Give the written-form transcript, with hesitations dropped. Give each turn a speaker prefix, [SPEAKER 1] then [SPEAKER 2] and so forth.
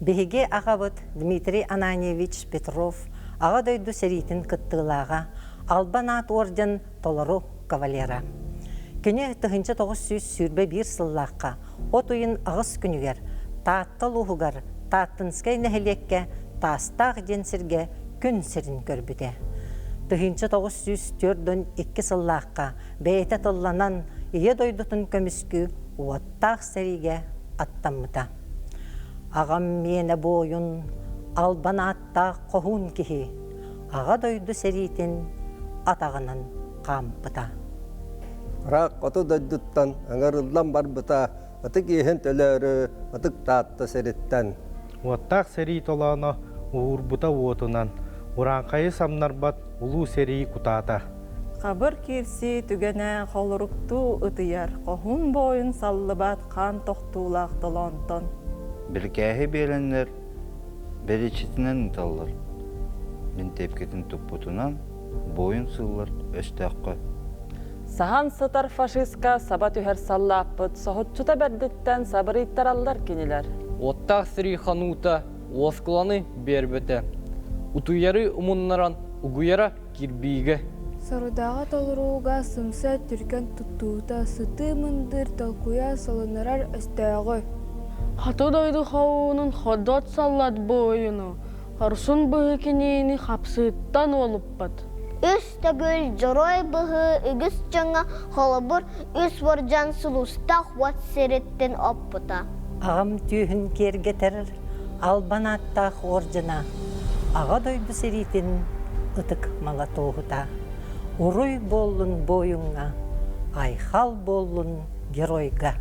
[SPEAKER 1] Биһиги аҕабыт Дмитрий Ананьевич Петров Аҕа дойду сэриитин кыттыылааҕа, Албан аат орден толору кавалера. Кини 1921 сыллаахха от ыйын аҕыс күнүгэр Таатта улууһугар Тааттынскай нэһилиэккэ Таастаах диэн сиргэ күн сирин көрбүтэ. 1942 сыллаахха бэйэтэ тылланан Ийэ дойдутун көмүскүү уоттаах сэриигэ аттаммыта. Аҕам миэнэ буойун, албан ааттаах хоһуун киһи, Аҕа дойду сэриитин атаҕынан хаампыта.
[SPEAKER 2] Ыраах хоту дойдуттан ыҥырыллан барбыта ытык иэһин төлөөрү ытык Таатта сириттэн.
[SPEAKER 3] Уоттаах сэрии толооно уһуурбута уотунан, урааҥхайы самнарбат улуу сэрии кутаата.
[SPEAKER 4] Хабыр киирсии түгэнэ холоруктуу ытыйар, хоһуун буойун саллыбат хаан тохтуулаах толоонтон.
[SPEAKER 5] Бирикээһи биэрэннэр бэлиэчитинэн ыыталлар. Бинтиэпкэтин туппутунан буойун сыыллар өстөөххө.
[SPEAKER 6] Саһан сытар фашистка саба түһэр саллааппыт соһуччута бэрдиттэн сабырыйтараллар кинилэр.
[SPEAKER 7] Уоттаах сэрии хануута уоскуланы биэрбэтэ. Утуйары умуннаран угуйара кирбиигэ.
[SPEAKER 8] Сорудаҕы толорууга сымса түргэн туттуута, сытыы мындыр толкуйа солунарар өстөөҕү.
[SPEAKER 9] Хоту дойду хоһуунун ходот саллат буойуну, хорсун быһыы кинини хапсыыттан уолуппат.
[SPEAKER 10] Үс төгүл дьоруой быһыы үгүс дьоҥҥо холобур үс уордьан сулустаах уот сириттэн оппута.
[SPEAKER 1] Аҕам түөһүн киэргэтэр албан ааттаах ордена Аҕа дойду сэриитин ытык мала туоһута. Уруй буоллун буойуҥҥа, айхал буоллун геройга!